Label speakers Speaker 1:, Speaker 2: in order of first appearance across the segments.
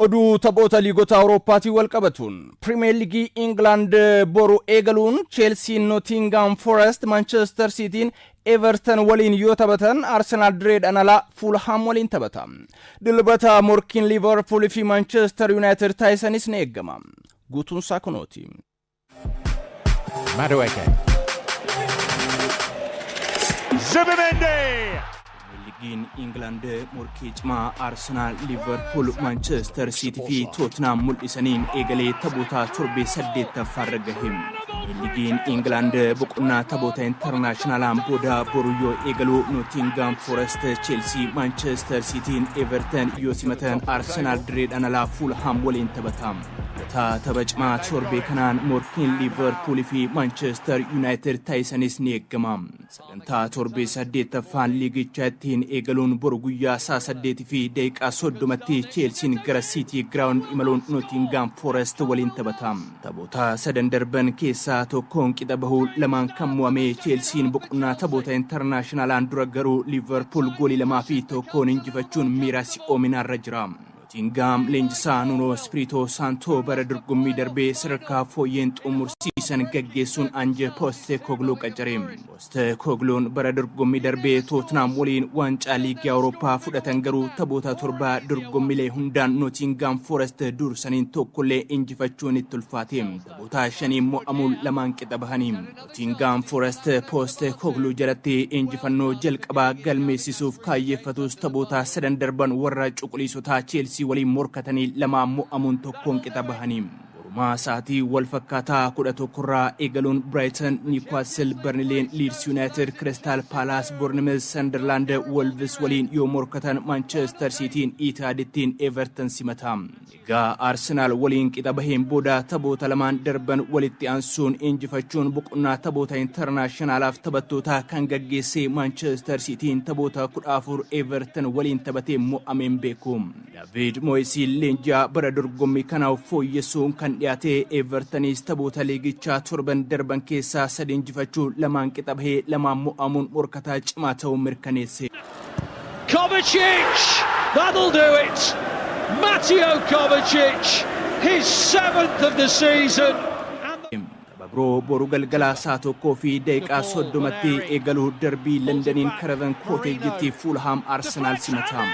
Speaker 1: Oduu taphoota liigota Awurooppaatiin wal qabatuun, Pirimeer Liigii Ingilaand boru eegaluun Cheelsiin Nootingaam Forest, Manchester Siitiin Everton waliin yoo taphatan, Arsenaal direedhaan alaa Fuulhaam waliin taphata. Dilbata morkiin Liivarpuul fi Manchester Yuunaayitid taasisanis ni eegama. Guutuunsaa kunooti.
Speaker 2: Madueke. Zubimendi!
Speaker 1: Liigiin Ingilaand morkii cimaa Arsenaal, Liivarpuul, Maanchestar Siitii fi Tootnaam mul'isaniin eegalee taphoota torbee saddeettaffaarra gahe. Liigiin Ingilaand boqonnaa taphoota intarnaashinaalaan booda boru yoo eegalu, Nootingaam Forest Cheelsii, Maanchestar Siitiin Everton yoo simatan, Arsenaal direedhaan alaa Fuulhaam waliin taphata. Tapha cimaa torbee kanaan morkiin Liivarpuul fi Maanchestar Yuunaayitid taasisanis ni eegama. Sagantaa torbee saddeettaffaan liigichaa ittiin eegaluun boru guyyaa saa 8:30tti Cheelsiin gara Siitii Giraawund imaluun Nootingaam Forest waliin taphata. Taphoota sadan darban keessaa tokkoon qixa bahuu, lamaan kan mo'ame Cheelsiin boqonnaa taphoota intarnaashinaalaan dura garuu Liivarpuul goolii 2-1n injifachuun miira si'oominaarra jira. Nootingaam leenjisaa Nuno Espirito Santo bara dorgommii darbee sadarkaa fooyyeen xumursiisan gaggeessuun Ange Postecoglou qacare. Postecoglouun bara dorgommii darbee Tottenham waliin waancaa liigii Awurooppaa fudhatan, garuu taphoota 7 dorgommiilee hundaan Nottingham Forest dursaniin tokkollee injifachuun itti ulfaate. Taphoota shaniin mo'amuun lamaan qixa bahanii. Nottingham Forest Postecoglou jalatti injifannoo jalqabaa galmeessisuuf kaayyeeffatus, taphoota sadan darban warra cuquliisotaa Cheelsii waliin morkatanii lamaan mo'amuun tokkoon qixa bahanii. Borumaa sa'aatii wal fakkaataa 11rraa eegaluun Brighton, Newcastle, Burnley, Leeds United, Crystal Palace, Bournemouth, Sunderland, Wolves waliin yoo morkatan, Manchester Cityin Itaadittiin Everton simata. Egaa Arsenaal waliin qixa baheen booda taphoota lamaan darban walitti aansuun injifachuun boqonnaa taphoota intarnaashinaalaaf taphattoota kan gaggeesse Manchester Cityin taphoota 14 Everton waliin taphatee mo'ameen beeku. David Moyesiin leenji'aa bara dorgommii kanaaf fooyyessuun kan dhiyaate Evertonis taphoota liigichaa torban darban keessaa sadi injifachuu, lamaan qixa bahee lamaan mo'amuun morkataa cimaa ta'uu mirkaneesse.
Speaker 3: Kovacic! That'll do it! Mateo Kovacic, his seventh of the season.
Speaker 1: Tapha biroo boru galgala saa 1:30tti eegaluu darbii Londaniin Karavan Kooteejitti Fuulhaam Arsenaal simata.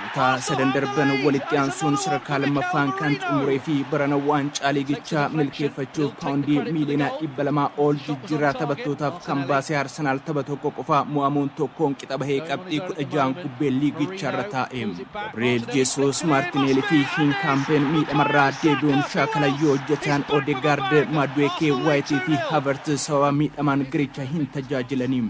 Speaker 1: Kutaa sadan darban walitti aansuun sadarkaa lammaffaan kan xumuree fi barana waancaa liigichaa milkeeffachuuf paawundii miiliyoona 200 ol jijjiirraa taphattootaaf kan baase Arsenaal tapha tokko qofa mo'amuun tokkoon qixa bahee qabxii 16n gubbee liigichaarra taa'e. Gabriel Jesus, Maartineeli fi Hinkaampeen miidhamarraa deebi'uun shaakala yoo hojjetan, Odegaard, Madueke, Waayitii fi Havertz sababa miidhamaan garicha hin tajaajilanii.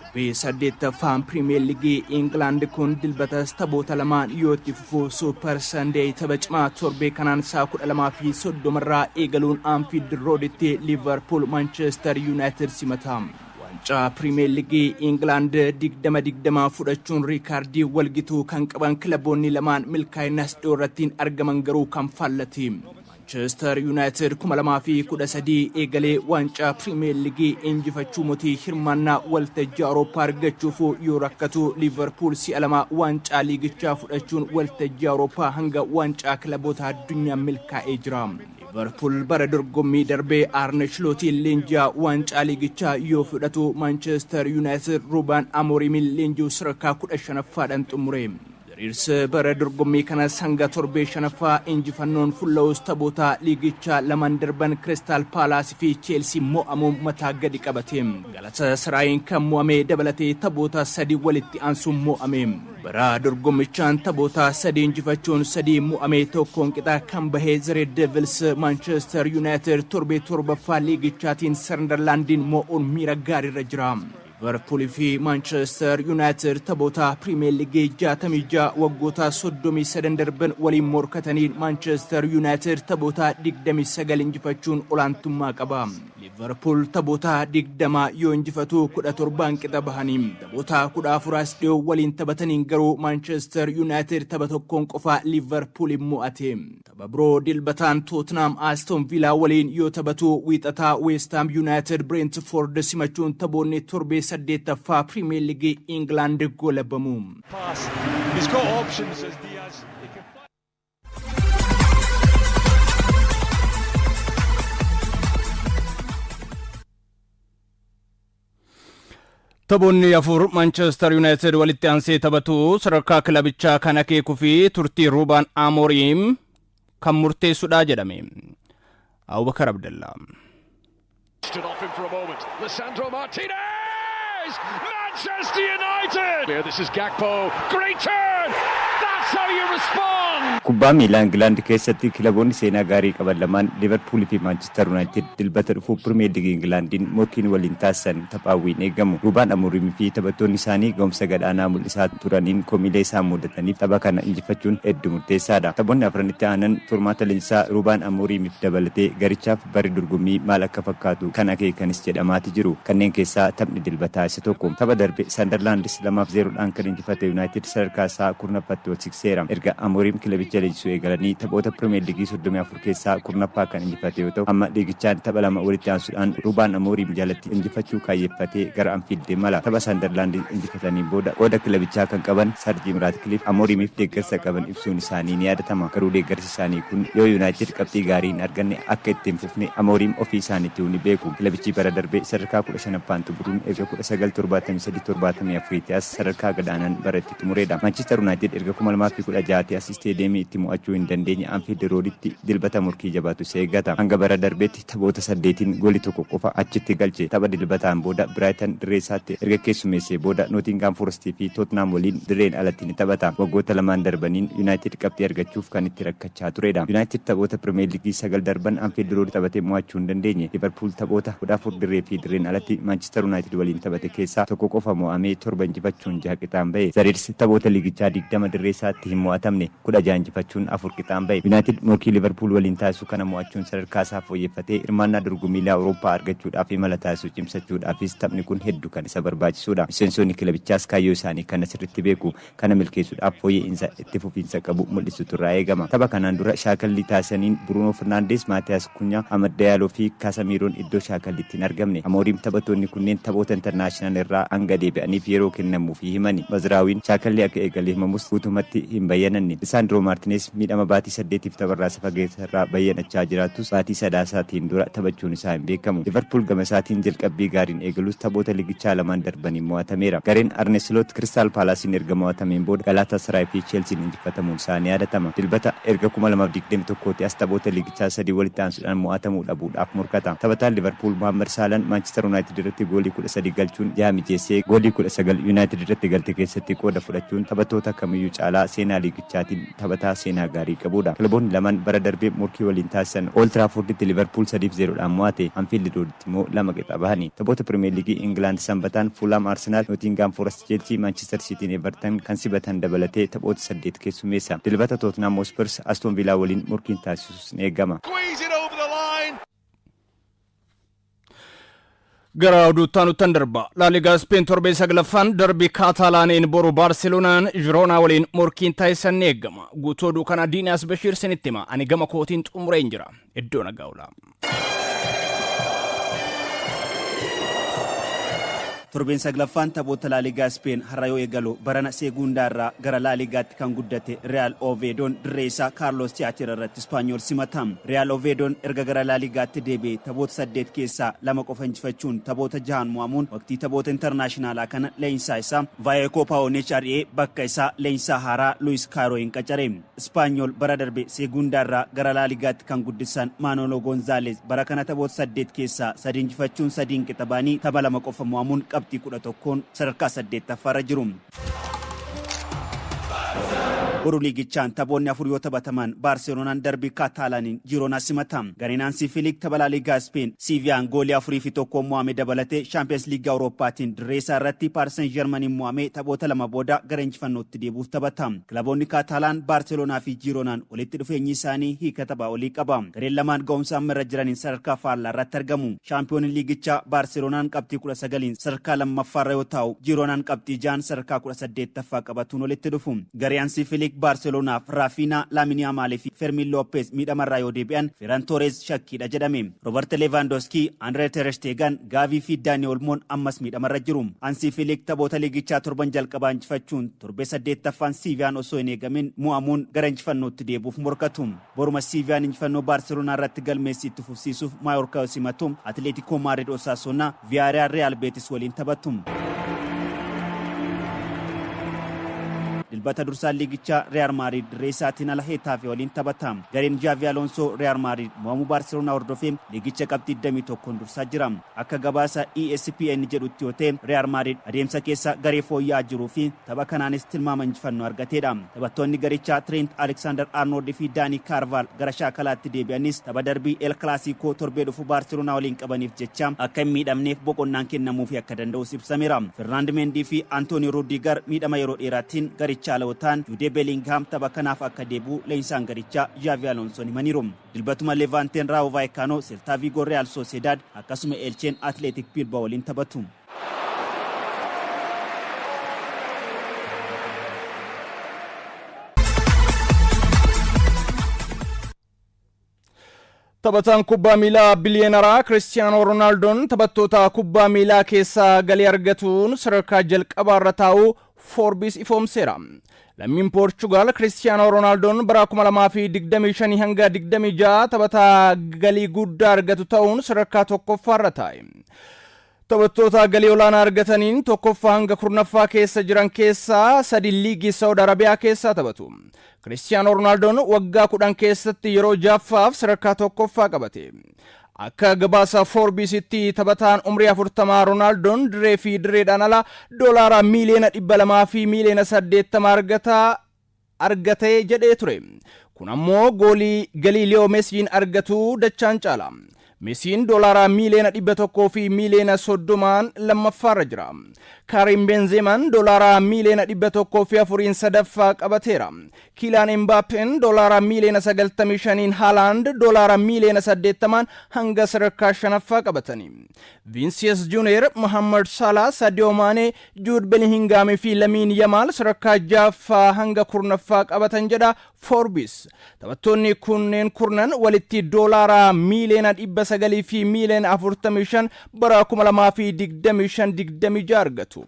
Speaker 1: Torbee saddeettaffaan Pirimeer Liigii Ingilaand kun dilbatas taphoota lamaan yoo itti fufu, Super Sunday tapha cimaa torbee kanaan saa 12:30rraa eegaluun Anfield Rooditti Liverpool Manchester United simata. Waancaa Pirimeer Liigii Ingilaand 2020 fudhachuun riikaardii walgituu kan qaban kilaboonni lamaan milkaa'inaas dhiyoo irratti argaman garuu kan faallati. Manchester United 2013 eegalee waancaa Pirimeer Liigii injifachuu mootii hirmaannaa waltajjii Awurooppaa argachuuf yoo rakkatu, Liverpool si'a lama waancaa liigichaa fudhachuun waltajjii Awurooppaa hanga waancaa kilaboota addunyaa milkaa'ee jira. Liverpool bara dorgommii darbee Arne Slootiin leenji'aa waancaa liigichaa yoo fudhatu, Manchester United Ruben Amorim'n leenji'u sadarkaa 15ffaadhaan xumure. Diriirsi bara dorgommii kanas hanga torbee shanaffaa injifannoon fulla'us, taphoota liigichaa lamaan darban Crystal Palace fi Chelsea mo'amuun mataa gadi qabate. Galatasaraayin kan mo'ame dabalatee taphoota sadi walitti aansuun mo'ame. Bara dorgommichaan taphoota sadi injifachuun sadii mo'ame, tokkoon qixa kan bahee The Red Devils Manchester United torbee torbaffaa liigichaatiin Sunderlandiin mo'uun miira gaariirra jira. Liverpool fi Manchester United taphoota Pirimeer Liigii 66 waggoota 33 darban waliin morkataniin Manchester United taphoota 29 injifachuun olaantummaa qaba. Liverpool taphoota 20 yoo injifatu, 17n qixa bahanii. Taphoota 14as dhiyoo waliin taphataniin garuu Manchester United tapha tokkoon qofa Liverpool mo'ate. Tapha biroo dilbataan Tottenham Aston Villa waliin yoo taphatu, wiixataa West Ham United Brentford simachuun taphoonni torbee saddeettaffaa Pirimeer Liigii England goolabamu.
Speaker 3: Pass. He's got options as Diaz. He can
Speaker 1: Taphoonni afur Manchester United walitti aansee taphatu sadarkaa kilabichaa kan akeekuu fi turtii Ruuban Amooriim kan murteessudha jedhame. Abubakar Abdallaa.
Speaker 3: Stood off him for a moment. Lisandro Martinez! Manchester United! Here, this is Gakpo. Great turn! That's how you respond!
Speaker 4: Kubbaa miilaa Ingilaand keessatti kilaboonni seenaa gaarii qaban lamaan, Liverpool fi Manchester United, Dilbata dhufu Pirimeer Liigii Ingilaandiin morkiin waliin taasisan taphaawwiin eegamu. Ruubaan Amooriim fi taphattoonni isaanii ga'umsa gadaanaa mul'isaa turaniin komiilee isaan mudataniif tapha kana injifachuun hedduu murteessaadha. Taphoonni afranitti aanan turmaata leenjisaa Ruubaan Amooriimiif dabalatee garichaaf barri dorgommii maal akka fakkaatu kan akeekanis jedhamaati jiru. Kanneen keessaa taphni Dilbataa isa tokko. Tapha darbe Sandarlaandis 2-0dhaan kan injifate United sadarkaa isaa 10ffaatti ol sikseera. Erga Amooriim kilabicha leenjisuu eegalanii taphoota Pirimeer Liigii 34 keessaa 10ffaa kan injifate yoo ta'u, amma liigichaan tapha lama walitti aansuudhaan Ruubaan Amooriim jalatti injifachuu kaayyeeffatee gara Anfiild deemala. Tapha Sandarlaand injifatanii booda qooda kilabichaa kan qaban Sir Jim Ratcliffe Amooriimiif deeggarsa qaban ibsuun isaanii ni yaadatama. Garuu deeggarsi isaanii kun yoo United qabxii gaarii hin arganne akka itti hin fufne Amooriim ofii isaaniitti ni beeku. Kilabichi bara darbe sadarkaa 15ffaan xumuruun erga 1973-74 as sadarkaa gadaanaan bara itti xumuredha. Manchester United erga 2016 as isteediyeemii itti mo'achuu hin dandeenye Anfield Roaditti Dilbata morkii jabaatu isa eeggata. Hanga bara darbeetti taphoota saddeetiin goolii tokko qofa achitti galche. Tapha Dilbataan booda Brighton dirree isaatti erga keessummeessee booda Nottingham Forest fi Tottenham waliin dirreen alatti ni taphata. Waggoota lamaan darbaniin United qabxii argachuuf kan itti rakkachaa turedha. United taphoota Premier League sagal darban Anfield Road taphatee mo'achuu hin dandeenye. Liverpool taphoota 14 dirree fi dirreen alatti Manchester United waliin taphate keessaa tokko qofa mo'amee, torba injifachuun jaha qixaan bahe. The Reds taphoota liigichaa 20 dirree isaatti hin mo'atamne, 16 injifachuun afur qixaan bahe. United morkii Liverpool waliin taasisu kana mo'achuun sadarkaa isaa fooyyeffatee hirmaannaa dorgommiilee Awurooppaa argachuudhaaf imala taasisu cimsachuudhaafis taphni kun hedduu kan isa barbaachisudha. Miseensonni kilabichaas kaayyoo isaanii kana sirriitti beeku. Kana milkeessuudhaaf fooyya'insa itti fufiinsa qabu mul'isutu irraa eegama. Tapha kanaan dura shaakallii taasisaniin Bruno Fernandes, Maatiyaas Kunyaa, Amad Dayaaloo fi Kasamiiroon iddoo shaakalliitti hin argamne. Amooriim taphattoonni kunneen taphoota international irraa hanga deebi'aniif yeroo kennamuufii himani. Mazraawiin shaakallii akka eegale himamus guutumatti hin bayyananne. Lisaandroo Maartinees miidhama baatii 8f tapharraa isa fageessarraa bayyanachaa jiraatus baatii Sadaasaatiin dura taphachuun isaa hin beekamu. Liverpool gama isaatiin jalqabbii gaariin eegalus taphoota ligichaa lamaan darbaniin mo'atameera. Gareen Arne Slot Kiristaal Paalaasiin erga mo'atameen booda Galaatasaraay fi Cheelsiin injifatamuun isaa ni yaadatama. Dilbata erga 2021tti as taphoota ligichaa sadii walitti aansuudhaan mo'atamuu dhabuudhaaf morkata. Taphataan Liverpool Mohammad Saalaan Manchester United irratti goolii 13 galchuun jaha mijeessee goolii 19 United irratti galte keessatti qooda fudhachuun taphattoota kamiyyuu caalaa seenaa liigichaatiin taphataa seenaa gaarii qabudha. Kilaboonni lamaan bara darbee morkii waliin taasisan Old Trafforditti Liverpool 3-0dhaan mo'ate. Anfield Roaditti immoo lama qixa bahani. Taphoota Pirimeer Liigii Ingilaand Sanbataan Fulham Arsenal, Nottingham Forest Chelsea, Manchester Cityn Everton kan sibatan dabalatee taphoota saddeet keessummeessa. Dilbata Tottenham Hotspurs Aston Villa waliin morkiin taasisus ni eegama.
Speaker 2: Squeeze it over the line.
Speaker 1: Gara oduuttaa nuttan darba. Laaligaa Speen torbee saglaffaan darbii Kaataalaaniin boru Baarseloonaan Jiroonaa waliin morkiin taasisan ni eegama. Guutuu oduu kana Diinaas Bashiir sinitti hima. Ani gama kootiin xumureen jira. Iddoo nagaa oolaa.
Speaker 5: Torbeen saglaffaan taphoota Laaligaa Speen har'a yoo eegalu, barana Seeguundaa irraa gara Laaligaatti kan guddate Real Oveedoon dirree isaa Kaarlos Tiyaatir irratti Ispaanyool simata. Real Oveedoon erga gara Laaligaatti deebi'ee taphoota saddeet keessaa lama qofa injifachuun taphoota jahaan mo'amuun waqtii taphoota intarnaashinaalaa kana leenjisaa isaa Vaayekoo Paawonech ari'ee bakka isaa leenjisaa haaraa Luis Kaaroyin qacare. Ispaanyool bara darbe Seeguundaa irraa gara Laaligaatti kan guddisan Maanolo Gonzaales bara kana taphoota saddeet keessaa sadi injifachuun sadiin qixa ba'anii tapha lama qofa mo'amuun qabxii 11n sadarkaa saddeettaffaarra jiru. Boru liigichaan taphoonni afur yoo taphataman, Baarseloonaan darbii Kaataalaaniin Jiroonaa simata. Gareen Haansii Filik tapha Laaligaa Speen Siiviyaan goolii 4-1 mo'ame dabalatee Shaampiyoons Liigii Awurooppaatiin dirree isaa irratti Paaris Saint Germaniin mo'ame taphoota lama booda gara injifannootti deebi'uuf taphata. Kilaboonni Kaataalaan Baarseloonaa fi Jiroonaan walitti dhufeenyi isaanii hiika taphaa olii qaba. Gareen lamaan ga'umsa amma irra jiraniin sadarkaa faallaa irratti argamu. Shaampiyooniin liigichaa Baarseloonaan qabxii 19n sadarkaa lammaffaarra yoo taa'u, Jiroonaan qabxii ja'an sadarkaa 18ffaa qabatuun walitti dhufu. Garee Hansii Filik Baarseloonaaf Raafiinaa, Laamin Yaamaalii fi Fermin Looppez miidhamarraa yoo deebi'an, Ferran Torres shakkiidha jedhame. Robert Leevaandoskii, Andree Ter Stegen, Gaavii fi Daanii Olmoon ammas miidhamarra jiru. Hansii Filik taphoota liigichaa torban jalqabaa injifachuun torbee saddeettaffaan Siiviyaan osoo hin eegamin mo'amuun gara injifannootti deebi'uuf morkatu. Boruma Siiviyaan injifannoo Baarseloonaa irratti galmeessi itti fufsiisuuf Maayorkaa yoo simatu, Atileetikoo Maadrid Osaasonaa, Viyaariyaal Real Beetis waliin taphatu. Dilbata dursaan liigichaa Real Madrid dirree isaatiin ala Heetaafe waliin taphata. Gareen Jaavi Alonsoo Real Madrid mo'amuu Baarseloonaa hordofee liigicha qabxii 21 dursaa jira. Akka gabaasa ESPN jedhutti yoo ta'e, Real Madrid adeemsa keessa garee fooyya'aa jiruu fi tapha kanaanis tilmaama injifannoo argateedha. Taphattoonni garichaa Trent Alexander Arnold fi Daanii Kaarvaal gara shaakalaatti deebi'anis, tapha darbii El Clasico torbee dhufu Baarseloonaa waliin qabaniif jecha akka hin miidhamneef boqonnaan kennamuufi akka danda'us ibsameera. Ferland Mendy fi Antonio Rudiger miidhama yeroo dheeraatiin garichaa ala ta'an, Jude Bellingham tapha kanaaf akka deebi'u leenjisaan garichaa Xavi Alonso himaniiru. Dilbatuma Levanteen Rayo Vallecano, Celta Vigo Real Sociedad, akkasuma Elcheen Athletic Bilbao waliin taphatu.
Speaker 1: Taphataan kubbaa miilaa biliyeenaraa Kiristiyaanoo Roonaaldoon taphattoota kubbaa miilaa keessaa galii argatuun sadarkaa jalqabaa irra taa'uu Forbes ifoomseera. Lammiin Poorchugaal Kiristiyaanoo Roonaaldoon bara 2025 hanga 26 taphataa galii guddaa argatu ta'uun sadarkaa tokkoffaa irra taa'e. Taphattoota galii olaanaa argataniin tokkoffaa hanga 10ffaa keessa jiran keessaa sadi liigii Saawud Arabiyaa keessaa taphatu. Kiristiyaanoo Roonaaldoon waggaa 10 keessatti yeroo ja'affaaf sadarkaa tokkoffaa qabate. Akka gabaasa Forbesitti, taphataan umrii 40 Roonaaldoon dirree fi dirreedhaan ala doolaara 280,000,080 argatee jedhee ture. Kun ammoo goolii galii Liyoo Meesiin argatu dachaan caala. Meesiin doolaara 130,000,000n lammaffaarra jira. Karim Benzeemaan doolaara 104,000,000n sadaffaa qabateera. Kiilaan Embaappeen doolaara 95,000,000n, Haalaand doolaara 80,000,000n hanga sadarkaa shanaffaa qabatani. Vinicius Junior, Mohammad Salah, Sadio Maane, Jude Bellingham fi Lamiin Yamaal sadarkaa ja'affaa hanga 10ffaa qabatan jedha Forbes. Taphattoonni kunneen kurnan walitti doolaara 945,000,000 bara 2025 26 argatu.